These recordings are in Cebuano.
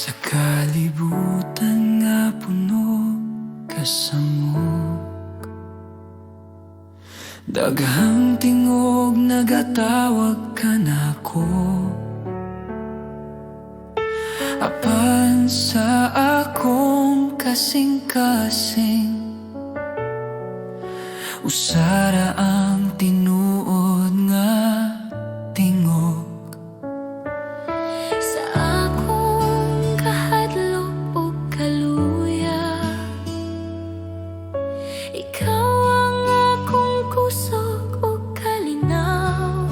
Sa kalibutan nga puno kasamok, daghang tingog nagatawag kanako. Apan sa akong kasing-kasing, usa ra ang tinuod nga tingog. Sa akong kahadlok ug kaluya, ikaw ang akong kusog ug kalinaw.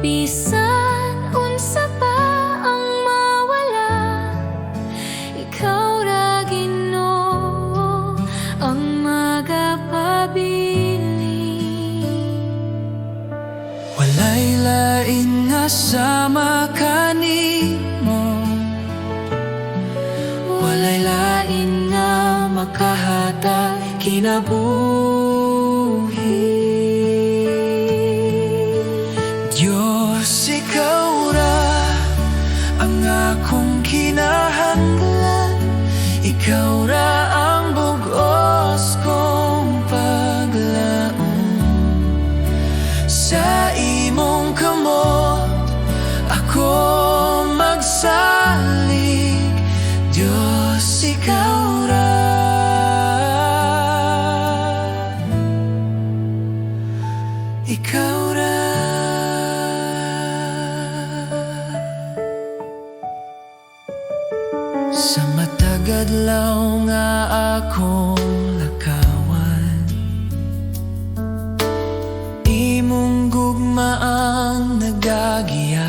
Bisan unsa pa ang mawala, ikaw ra, Ginoo, ang magapabilin. Walay lain nga sama kanimo. Walay lain nga makahatag kinabuhi. Diyos, ikaw ra ang akong kinahanglan. Ikaw ra ang bug-os kong paglaom. Sa imong kamot ako magsalig. Diyos, ikaw ra. Ikaw ra. Sa matag adlaw nga akong lakawan, imong gugma ang nagagiya.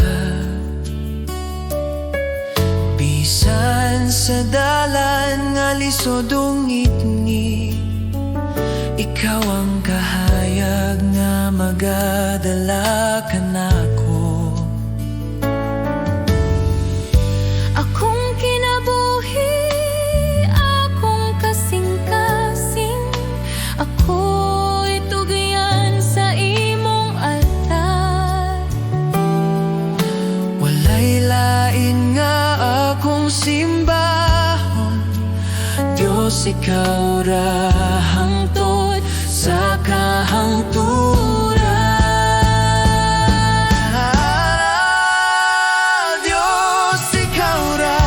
Bisan sa dalan nga lisod ug ngitngit, ikaw ang kahayag nga magadala kanako. Akong kinabuhi, akong kasing-kasing, ako'y tugyan sa imong altar. Walay lain nga akong simbahon. Diyos, ikaw ra hangtod sa kahangturan. Diyos, ikaw ra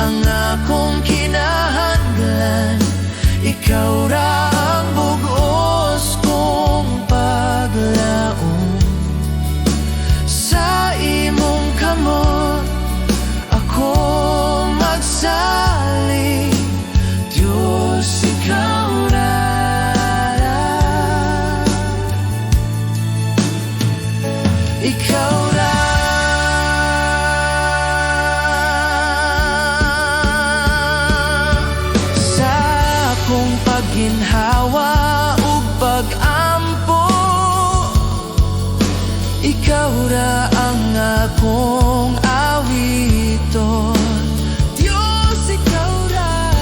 ang akong kinahanglan. Ikaw ra ang bug-os kong paglaom. Sa imong kamot ako magsalig. Diyos, ikaw ra. Ikaw ra. Sa akong pagginhawa ug pag-ampo, ikaw ra ang akong awiton. Diyos, ikaw ra.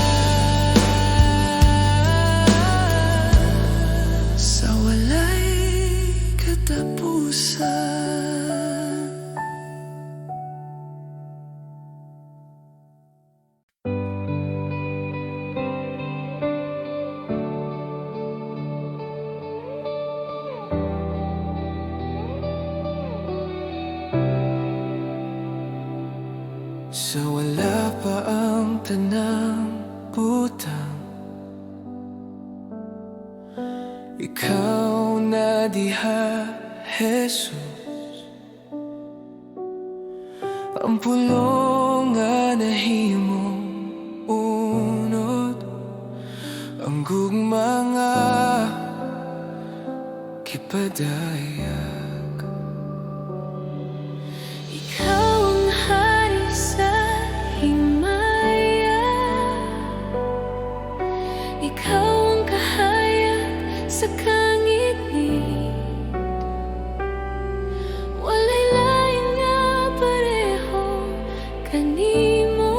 Sa walay katapusan. Sa wala pa ang tanang butang, ikaw na diha, Jesus. Ang pulong nga nahimong unod, ang gugma nga gipadayag. Ikaw ang hari sa himaya. Ikaw ang kahayag sa kangitngit. Walay lain nga pareho kanimo,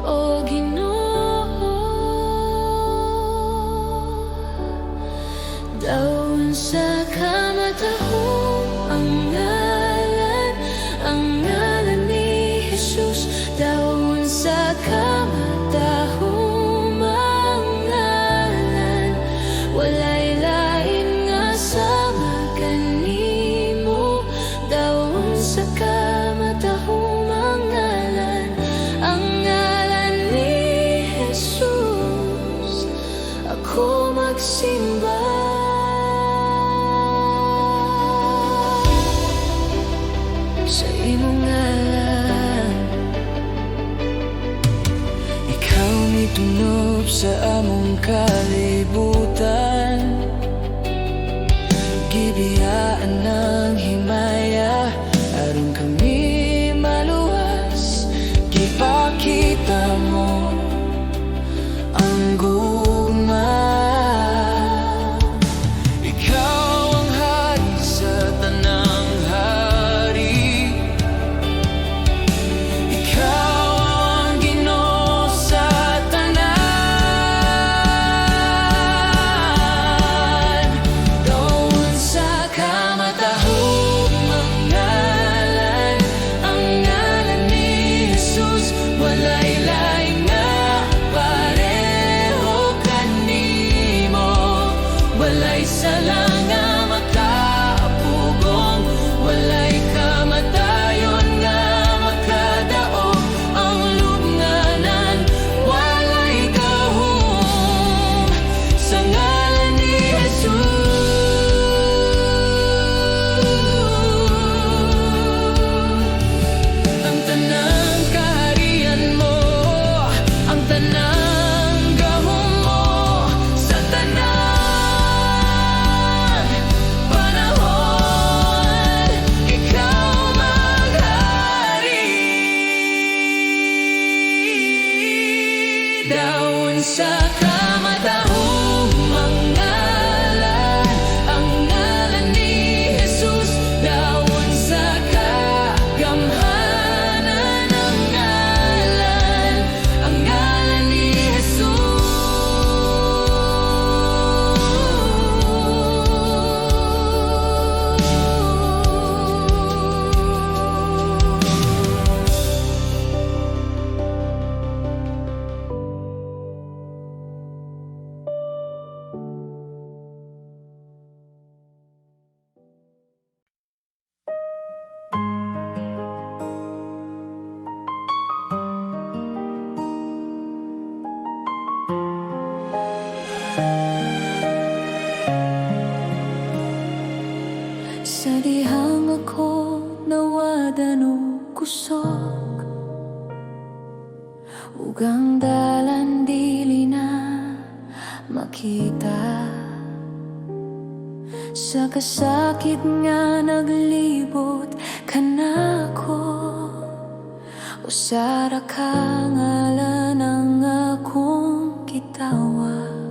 O Ginoo. Dawon sa kamatahom ang ngalan. pagsimba sa imong ngalan. Ikaw ni tunob sa among kalibutan. Gibiyaan ng himaya aron kami maluwas. Gipakita mo ang gugma. Ikaw ang hari sa tanang hari. Ikaw ang Ginoo sa tanan. Dawn sa kamatahumang ngalan, ang ngalan ni Jesus. Walay lain nga pareho kanimo. Walay sala nga makapugong. Walay kamatayon nga makadaog. Ang lubnganan walay gahom sa ngalan ni Jesus. Ang tanang kaharian mo, ang tanang gahom mo, sa tanan panahon, ikaw maghari. Dawn sa kamatahumang ngalan, ang ngalan ni Jesus. Dawn sa kagamhanan ang ngalan ni Jesus. Sa dihang ako nawadan og kusog ug ang dalan dili na makita, sa kasakit nga naglibot kanako, usa ra ka ngalan ang akong gitawag.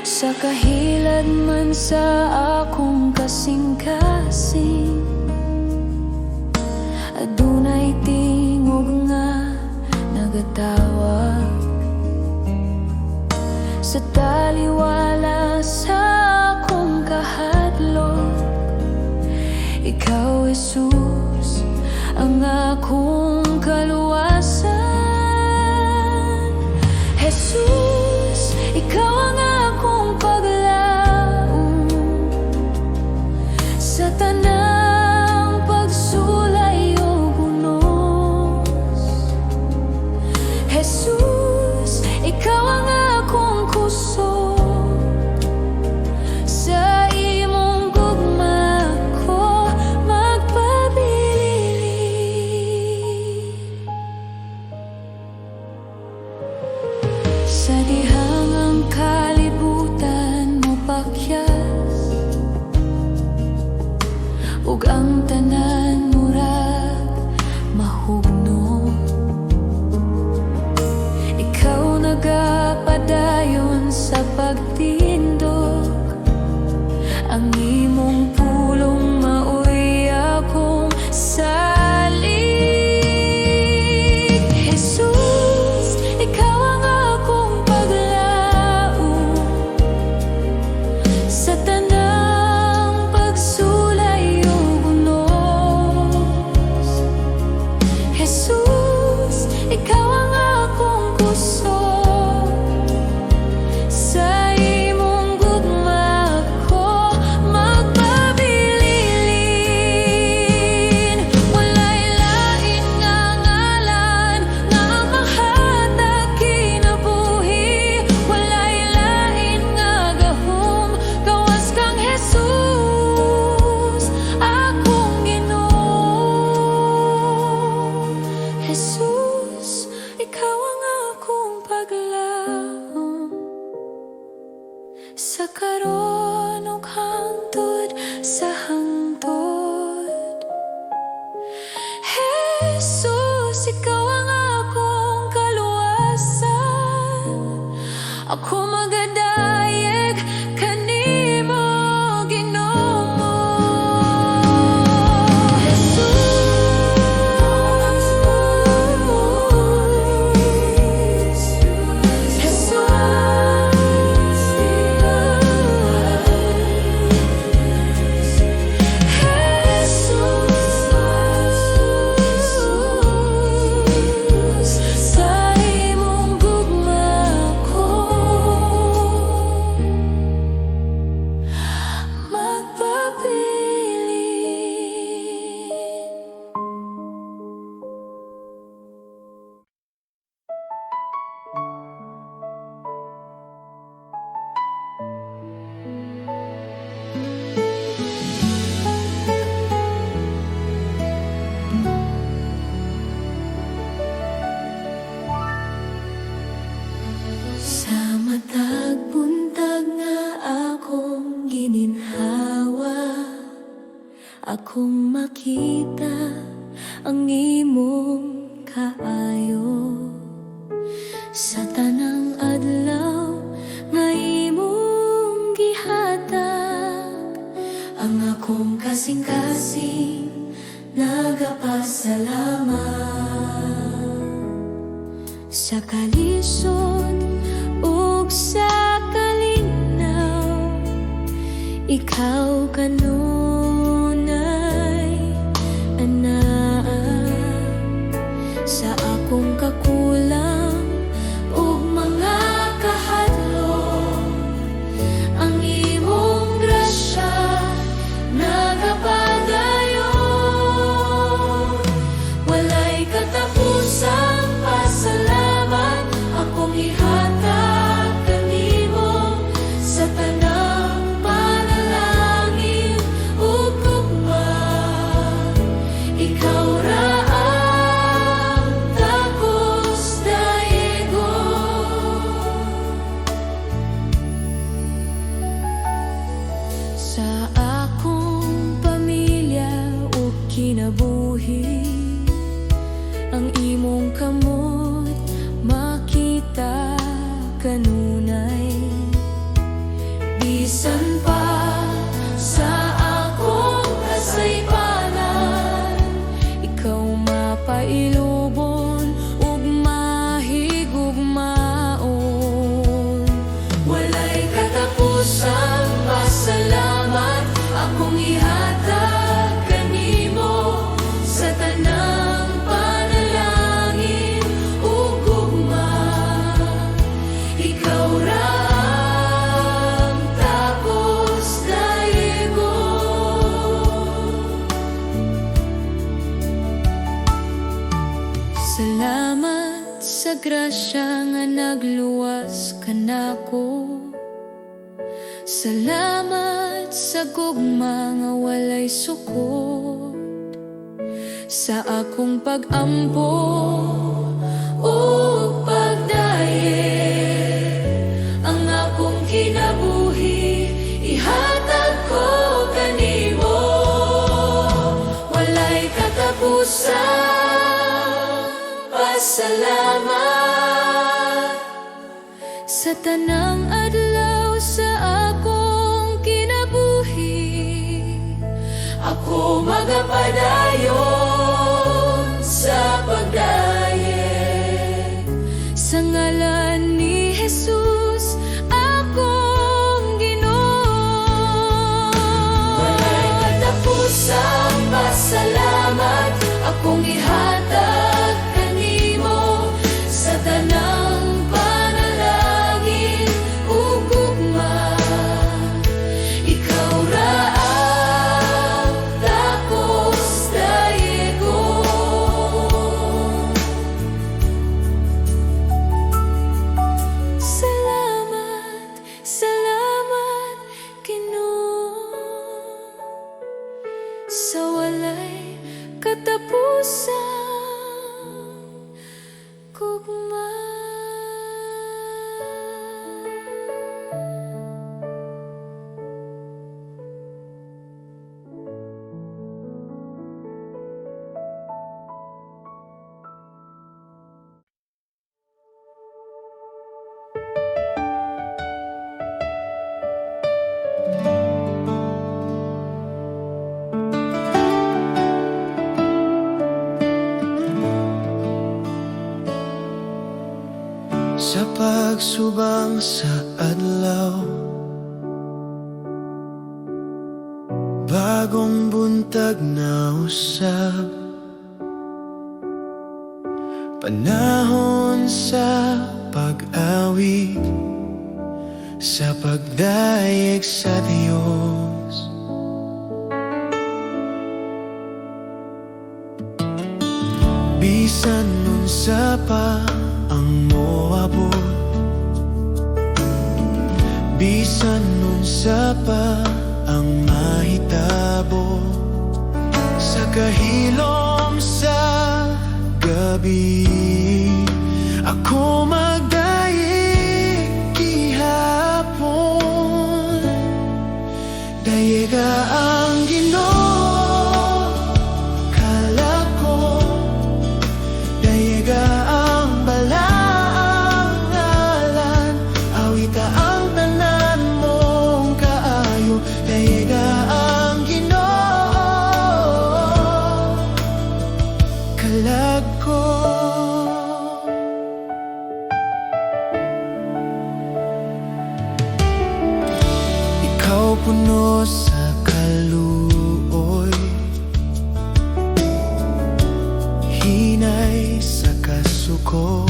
Sa kahilad man sa akong kasing-kasing, adunay tingog nga nagatawag sa taliwala sa akong kahadlok. Ikaw, Jesus, ang akong kaluwasan. Jesus, ikaw ang akong paglaom sa tanang pagsulay ug unos. Jesus, ikaw ang akong kusog. Sa imong gugma ko magpabilin. Sa dihang ang kalibutan mopakyas ug ang tanan murag mahugno, ikaw nagapadayon sa pagtindog. Ang imong pulong maoy akong salig. Jesus, ikaw ang akong paglaom sa tanang pagsulay ug unos. Jesus, ikaw ang akong kusog. Sa imong Ako magadayeg kanimo, Ginoo. Jesus, Jesus, Jesus, sa imong gugma ko magpabilin. Sa matag buntag nga akong gininhawa, akong makita ang imong kaayo. Sa tanang adlaw nga imong gihatag, ang akong kasing-kasing nagapasalamat. Sa kalisod ug sa kalinaw, ikaw kanunay anaa. Sa akong kakulang ug mga kahadlok, ang imong grasya nagapadayon. Walay katapusang pasalamat akong ihatag kanimo sa tanang panalangin ug gugma. Ikaw ra ang dakos dayegon. Sa akong pamilya ug kinabuhi, ang imong kamot makita kanunay. Bisan pa sa akong kasaypanan, ikaw mapailubon ug mahigugmaon. Walay katapusang pasalamat akong ihatag kanimo sa tanang panalangin ug gugma. Ikaw ra ang takos dayegon. Salamat sa grasya nga nagluwas kanako. Salamat sa gugma nga walay sukod. Sa akong pag-ampo ug pagdayeg, ang akong kinabuhi ihatag ko kanimo. Walay katapusan pasalamat sa tanang adlaw sa akong kinabuhi. Ako magapadayon sa pagdayeg sa ngalan ni Jesus, akong Ginoo. Walay katapusang pasalamat akong ihatag kanimo sa tanang panalangin ug gugma. Ikaw ra ang dakos dayegon. Salamat, salamat, Ginoo, sa walay katapusang gugma. Pagsubang sa adlaw, bagong buntag na usab, panahon sa pag-awit, sa pagdayeg sa Diyos. Bisan unsa pa ang moabot, bisan unsa pa ang mahitabo, sa kahilom sa gabi, ako magdayeg gihapon. Dayega ang Ginoo, kalag ko. Dayega ang balaang ngalan. Awita ang tanan mong kaayo. Dayega ang Ginoo, kalag ko. Ikaw puno sa kaluoy, hinay sa kasuko.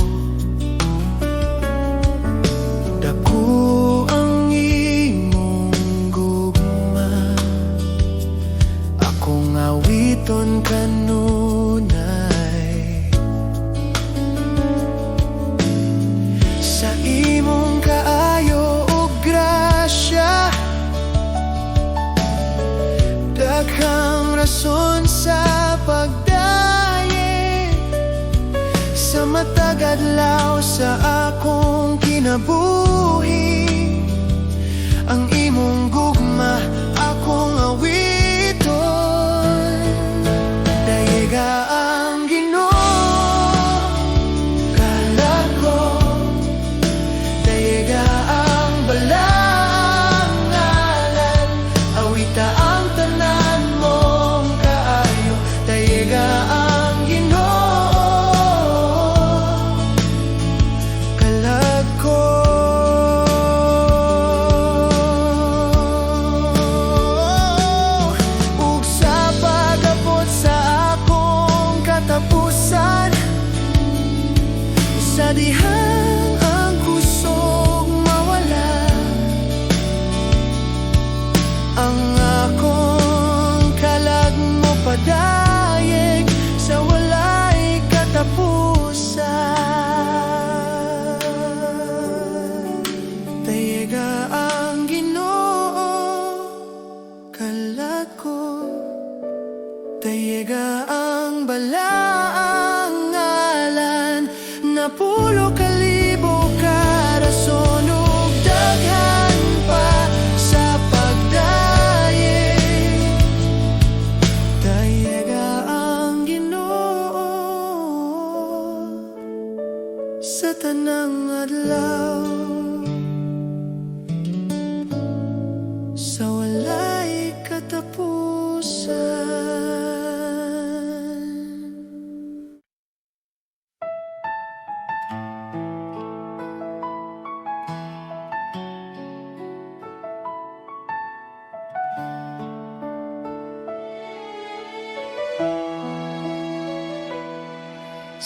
Dako ang imong gugma, akong awiton kanunay. Sa imong kaayo ug grasya, daghang rason sa pagdayeg. Sa matag adlaw sa akong kinabuhi, ang imong gugma akong awiton. Dayega ang Ginoo, kalag ko. Dayega ang balaang ngalan. Awita ang tanan mong kaayo. Dayega ang Ginoo, kalag ko. Ug sa pag-abot sa akong katapusan, sa dihang ang kusog mawala, ang akong kalag mopadayeg sa walay katapusan. Dayega ang Ginoo, kalag ko. Dayega ang balaang ngalan. Napulo kalibo ka rason ug daghan pa sa pagdayeg. Dayega ang Ginoo sa tanang adlaw, sa walay katapusan.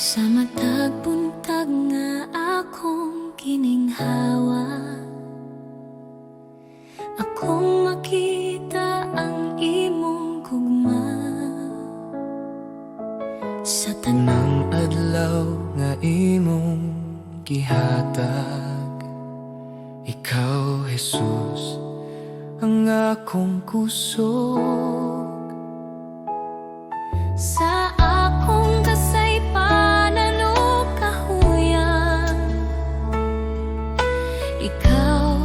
Sa matag buntag nga akong gininhawa, akong makita ang imong gugma sa tanan. Unang adlaw nga imong gihatag, ikaw, Jesus, ang akong kusog. Sa akong kasaypanan ug kahuyan, ikaw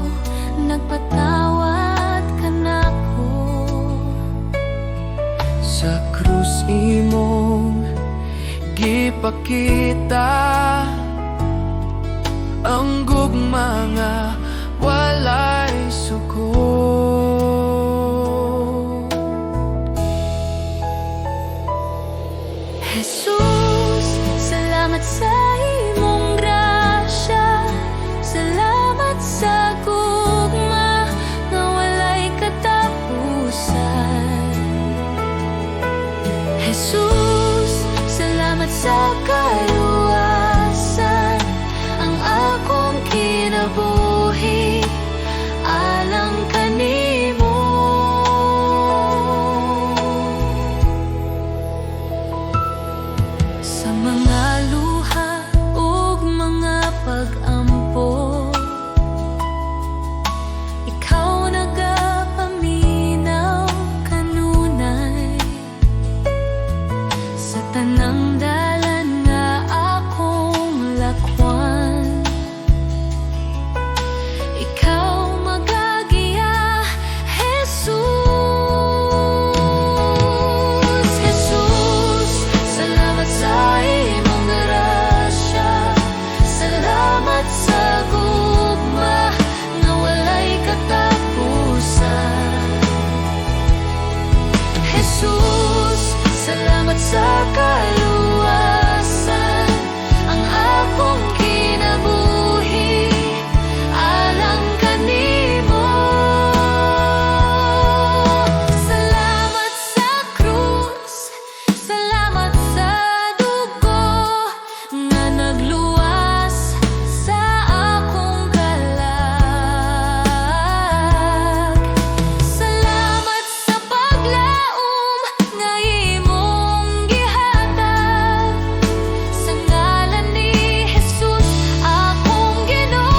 nagpatawad kanako. Sa krus imong gipakita ang gugma nga walay suko. Jesus, salamat sa imong grasya. Jesus, salamat sa kaluwasan. Ang akong kinabuhi alang kanimo. Sa mga luha ug mga pag-ampo, ikaw nagapaminaw kanunay. Sa tanang dalan nga akong lakwan, ikaw magagiya, Jesus. Jesus, salamat sa imong grasya. Salamat sa gugma nga walay katapusan. Jesus, salamat sa kaluwasan. Ang akong kinabuhi alang kanimo. Salamat sa krus, salamat sa dugo nga nagluwas sa akong kalag. Salamat sa paglaom nga imong gihatag. Sa ngalan ni Jesus, akong Ginoo.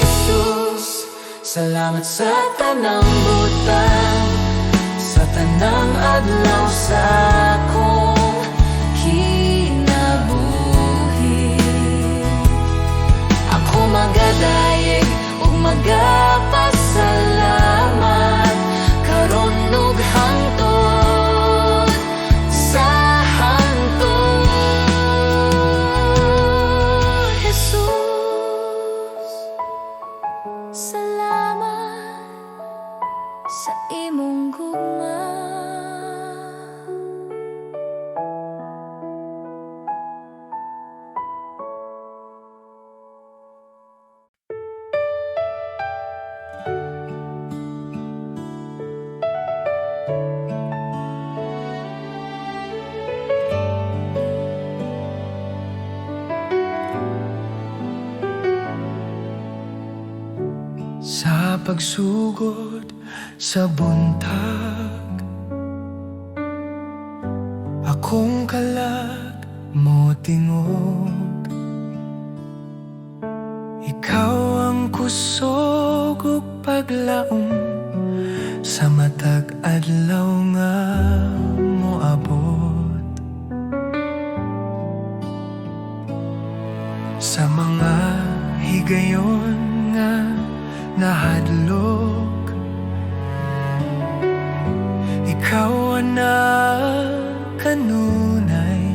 Jesus, salamat sa tanang butang, sa tanang adlaw sa akong kinabuhi. Ako magadayeg ug magapasalamat karon ug hangtod sa hangtod. Jesus, salamat sa imong gugma. Sa pagsugod sa buntag, akong kalag mo tingog. Ikaw ang kusog ug paglaom sa matag adlaw nga moabot. Sa mga higayon nga nahadlok, ikaw ang kanunay.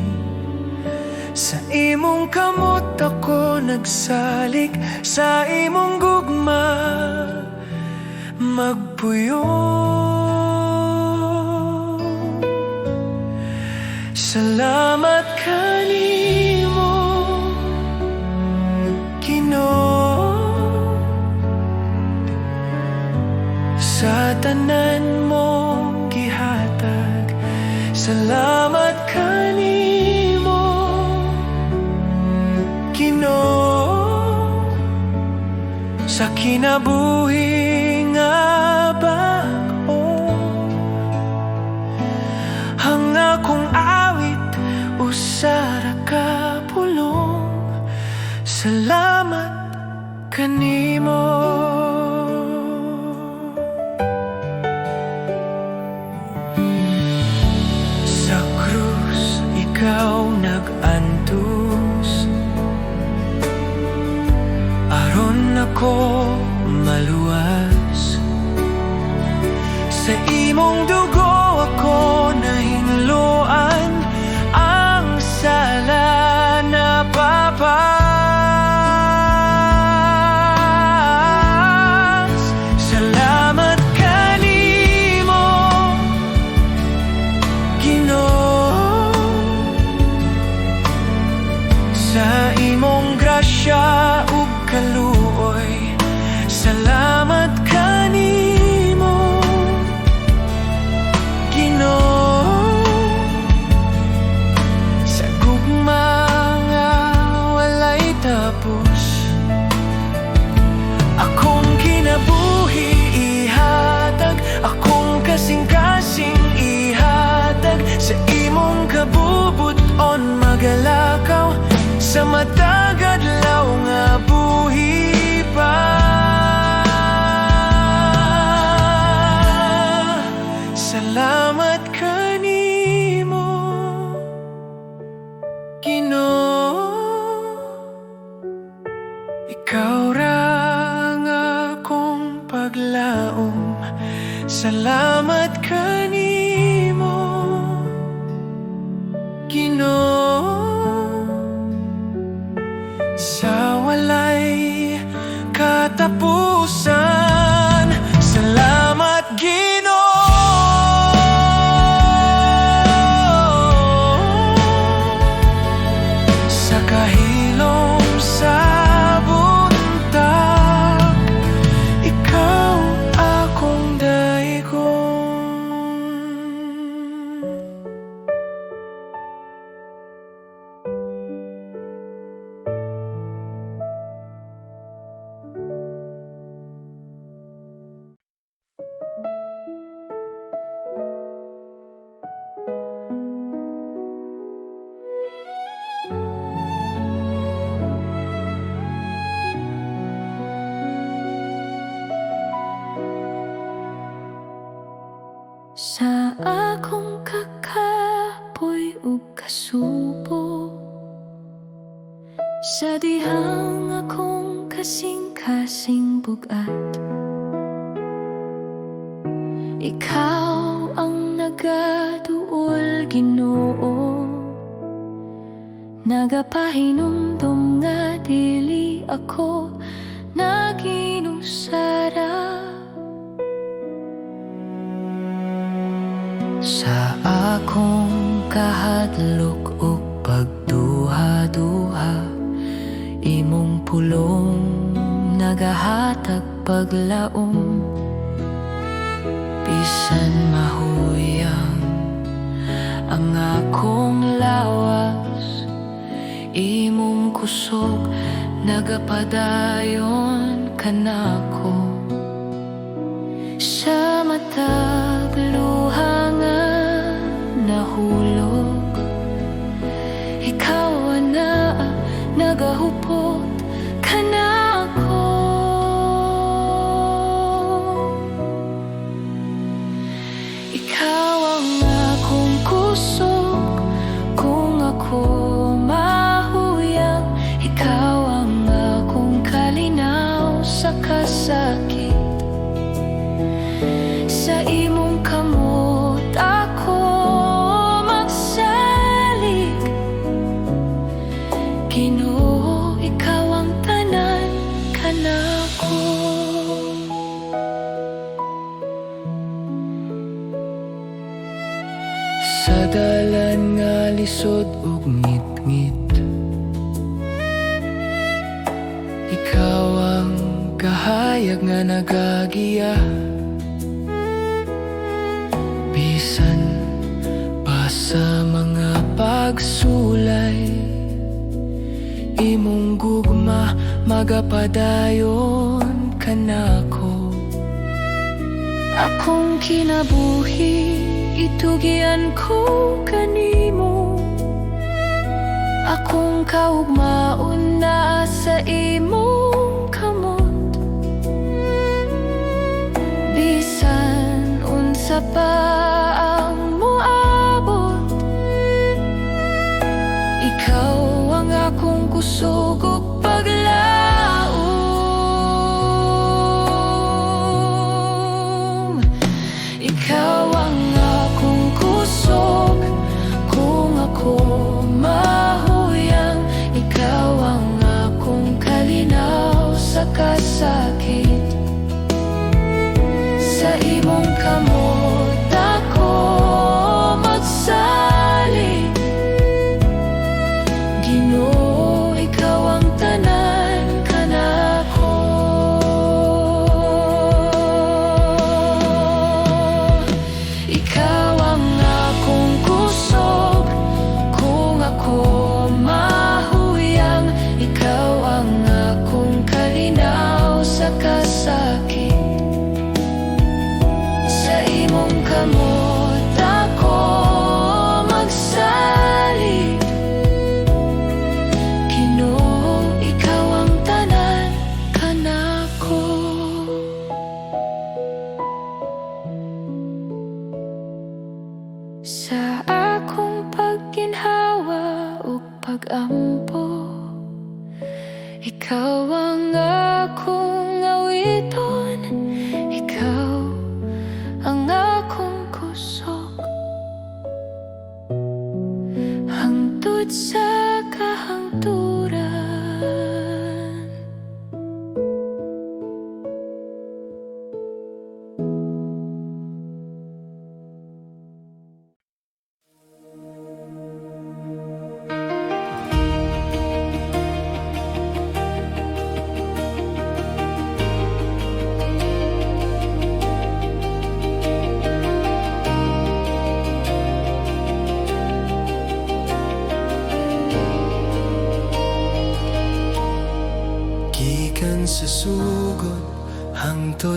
Sa imong kamot ako nagsalig, sa imong gugma magpuyong. Salamat kanimo, Ginoo, sa tanan mong gihatag. Salamat kanimo, Ginoo, sa kinabuhi nga bag-o. Ang akong awit usa ra ka pulong: salamat kanimo. Sa krus ikaw nag-antos aron ako maluwas. Sa imong dugo ako nahinloan, ang sala napapas. Salamat kanimo, Ginoo, sa walay katapusan. Salamat, Ginoo, sa kahilom sa buntag, ikaw akong daigon. Sa akong kakapoy ug kasubo, sa dihang akong kasing-kasing bugat, ikaw ang nagaduol, Ginoo, nagapahinumdom nga dili ako naginusara. Sa akong kahadlok ug pagduha-duha, imong pulong nagahatag paglaom. Bisan mahuyang ang akong lawas, imong kusog nagapadayon kanako. Sa matag luha nga nahulog, ikaw na nagahupot kanako. Ikaw ang akong kusog kung ako mahuyang. Ikaw ang akong kalinaw sa kasakit. Sa imong kamot ako magsalig. Ginoo, ikaw ang tanan kanako. Sa dalan nga lisod ug ngitngit, ikaw ang kahayag nga nagagiya. Bisan pa sa mga pagsulay, imong gugma magapadayon kanako. Akong kinabuhi itugian ko kanimo. Akong kaugmaon naa sa imong kamot. Bisan unsa pa ang moabot, ikaw ang akong kusog ug paglaom. Ikaw ang akong kusog kung ako mahuyang. Ikaw ang akong kalinaw sa kasakit. Sa imong kamot ako magsalig. Ginoo, ikaw ang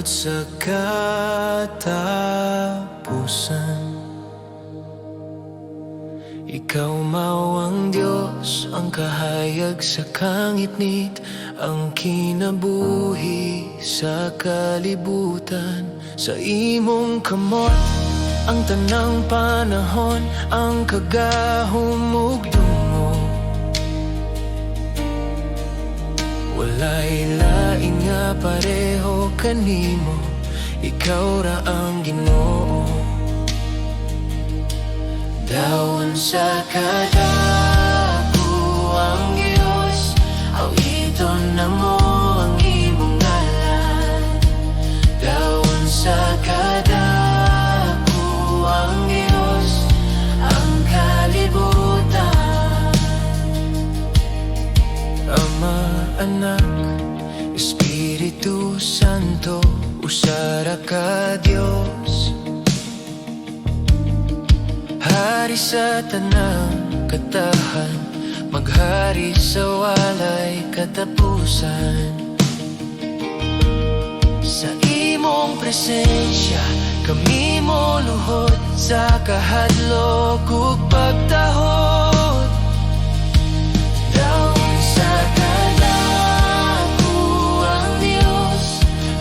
Hangtod sa katapusan. Ikaw mao ang Diyos, ang kahayag sa kangitngit, ang kinabuhi sa kalibutan. Sa imong kamot ang tanang panahon, ang kagahom ug dungog. Walay lain nga pareho kanimo, ikaw ra ang Ginoo. Dawon sa kadako ang Diyos, awiton namo ang imong ngalan. Dawon sa kadako ang Diyos, ang kalibutan. Ama, Anak, Espiritu Santo, usa ra ka Dios, hari sa tanang katawhan, maghari sa walay katapusan. Sa imong presensya, kami moluhod sa kahadlok ug pagtahod. Dawon sa kadako ang Diyos,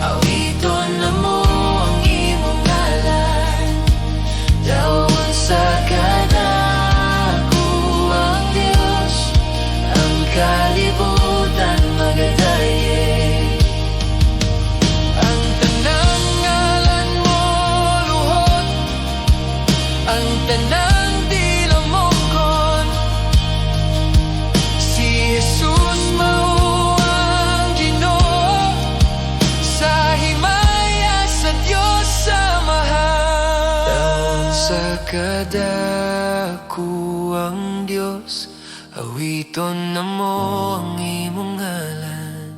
awiton namo ang imong ngalan. Dawon sa kadako ang Diyos, ang kalibutan magadaye. Ang tanang ngalan moluhod, ang tanang dila moangkon. Si Jesus mao ang Ginoo, sa himaya sa Dios Amahan. Dawon sa kadako ang Dios, awiton namo ang imong ngalan.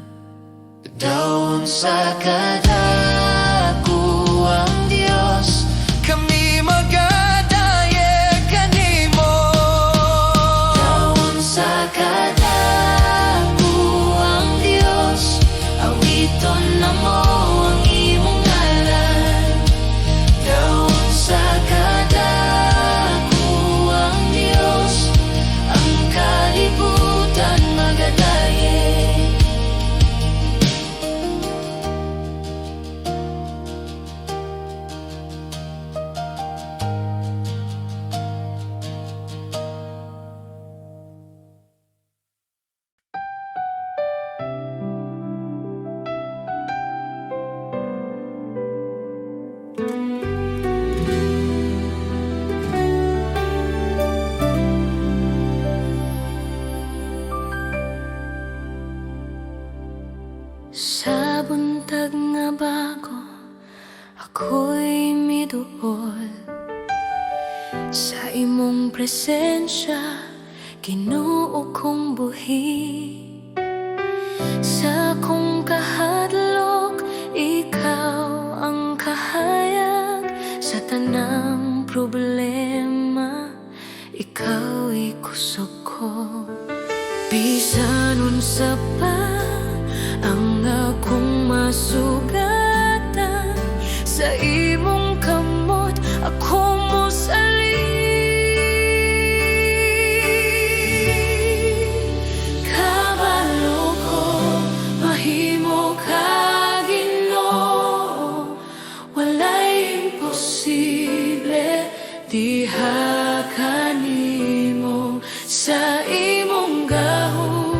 Dawon sa kadako ang Dios, kami magadaye kanimo. Dawon sa kadako ang Dios, awiton namo ang imong ngalan. Dawon sa kadako ang Dios, ang kalibutan magadaye. Sa buntag nga bago, ako'y miduol sa imong presensya, Ginoo kong buhi. Sa akong kahadlok, ikaw ang kahayag. Sa tanang problema, ikaw'y kusog ko. Bisan unsa pa ang akong masugatan, sa imong kamot ako mosalig. Kabalo ko, mahimo ka, Ginoo. Walay imposible diha kanimo. Sa imong gahom.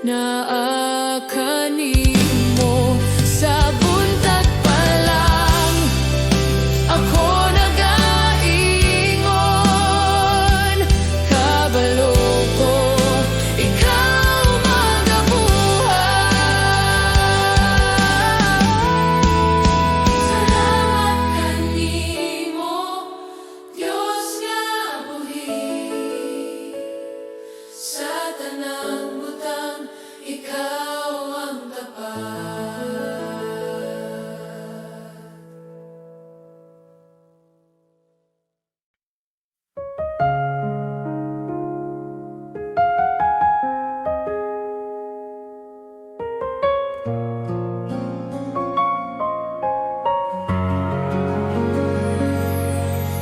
Naa kanimo. Sa buntag pa lang ako nagaingon, kabalo ko, ikaw magabuhat. Salamat kanimo, Dios nga buhi. Sa tanang butang, ikaw ang tapat.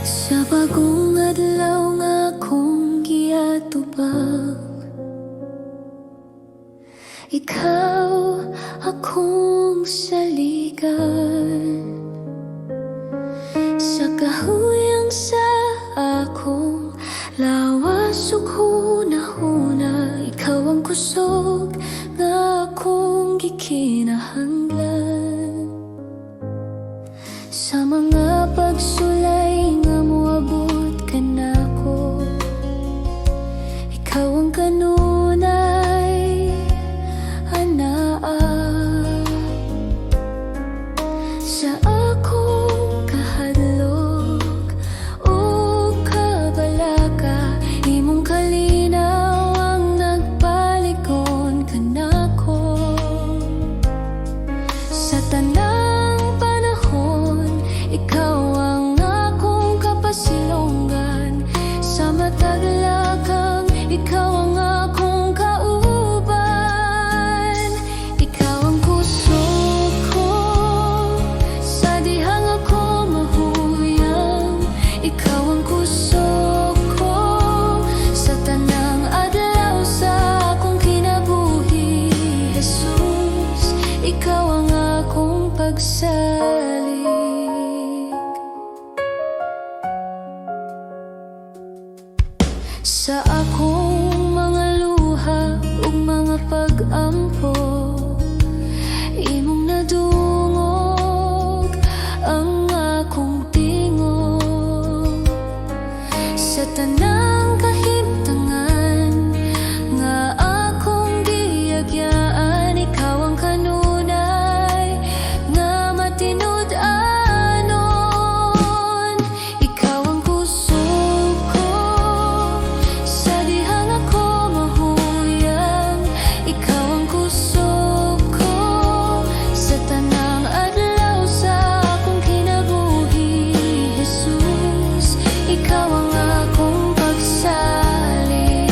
Sa bagong adlaw nga akong giatubang, ikaw akong saligan. Sa kahuyang sa akong lawas ug hunahuna, ikaw ang kusog nga akong gikinahanglan. Sa mga pagsulay nga moabot kanako, ikaw ang kanunay anaa. Sa akong kahadlok ug kabalaka, imong kalinaw ang nagpalig-on kanako. Sa tanang panahon, ikaw ang akong kapasilongan. Sa matag lakang, ikaw ang akong kauban. Ikaw ang kusog ko sa dihang ako mahuyang. Ikaw ang kusog ko sa tanang adlaw sa akong kinabuhi. Jesus, ikaw ang akong pagsalig. Sa akong mga luha ug mga pag-ampo, imong nadungog ang akong tingog. Sa tanang kahimtangan nga akong giagyaan, ikaw ang kanunay nga matinud-anon. Ikaw ang kusog ko sa dihang ako mahuyang. Ikaw ang kusog ko sa tanang adlaw sa akong kinabuhi. Jesus, ikaw ang akong pagsalig.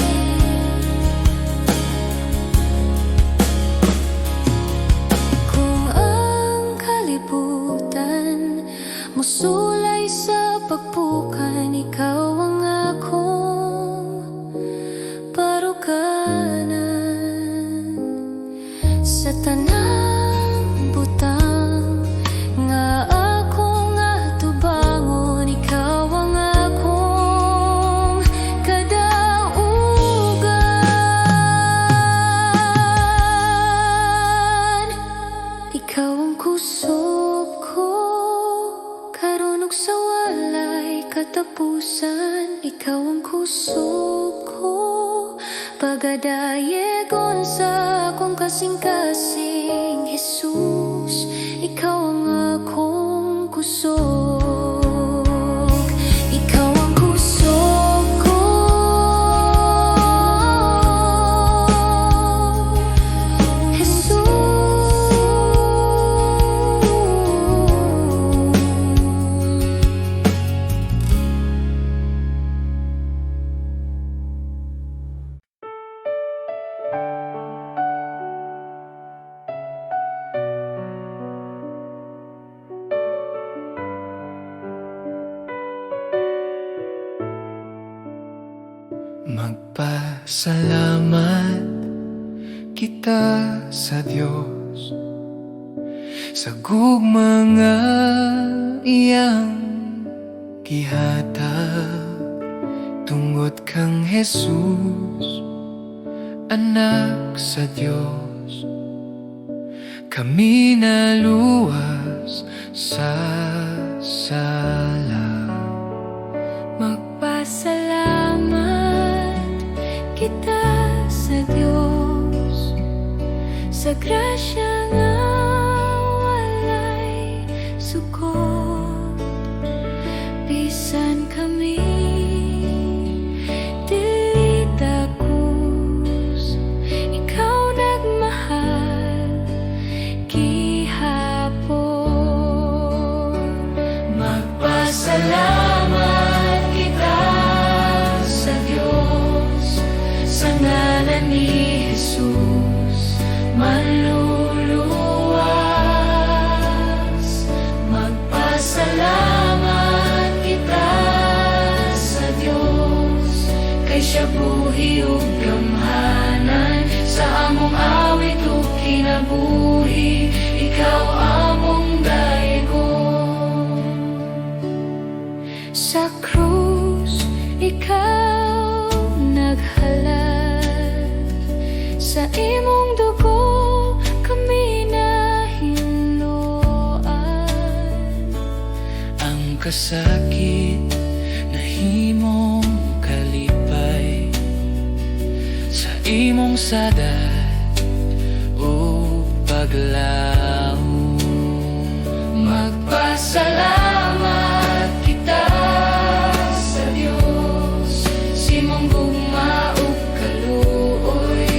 Kung ang kalibutan musulay sa pagpukan, ikaw ang akong baruganan. Sa tanang butang nga akong atubangon, ikaw ang akong kadaugan. Ikaw ang kusog ko karon ug sa walay katapusan. Ikaw ang kusog ko pagadayegon sa akong kasing-kasing. Jesus, ikaw ang akong kusog. Ikaw ang kusog ko, Jesus. Magpasalamat kita sa Dios sa gugma nga iyang gihatag tungod kang Jesus. Anak sa Dios. Kami naluwas sa sala. Magpasalamat kita sa Dios sa grasya nga walay sukot. Bisan kami dili takos, ikaw nagmahal gihapon. Magpasalamat kita sa Diyos sa ngalan ni Jesus manluluwas. Magpasalamat kita sa Diyos kay siya buhi ug gamhanan. Sa among awit ug kinabuhi, ikaw among daygon. Sa krus, ikaw naghalad. Sa imong dugo, kami nahinloan. Ang kasakit nahimong kalipay sa imong sadad ug paglaom. Magpasalamat kita sa Dios sa imong gugma ug kaluoy.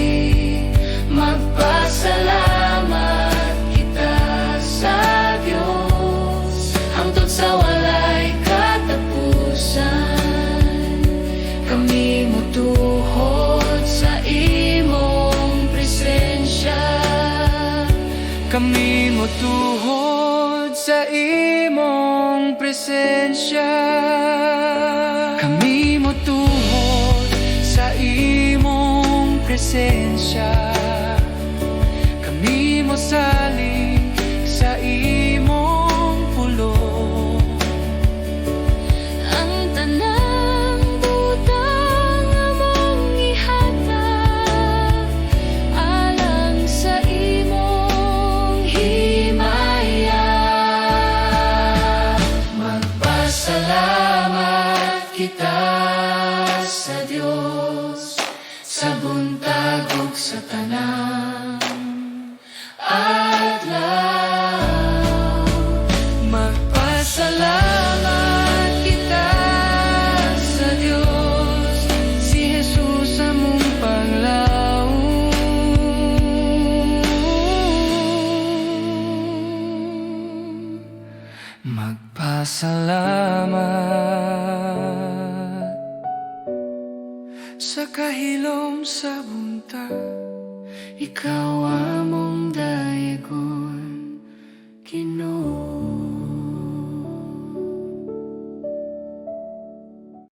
Magpasalamat kita sa Dios hangtod sa walay katapusan. Kami mutuhod sa imong presensya. Kami motuhod sa imong presensya. Kami motuhod sa imong presensya. Kami mosalig sa imong pulong. Ang tanang butang among ihatag alang sa imong himaya. Magpasalamat kita sa Dios sa buntag ug sa tanang adlaw. Magpasalamat kita sa Dios, si Jesus among panglaom. Magpasalamat sa kahilom sa buntag, ikaw among daygon.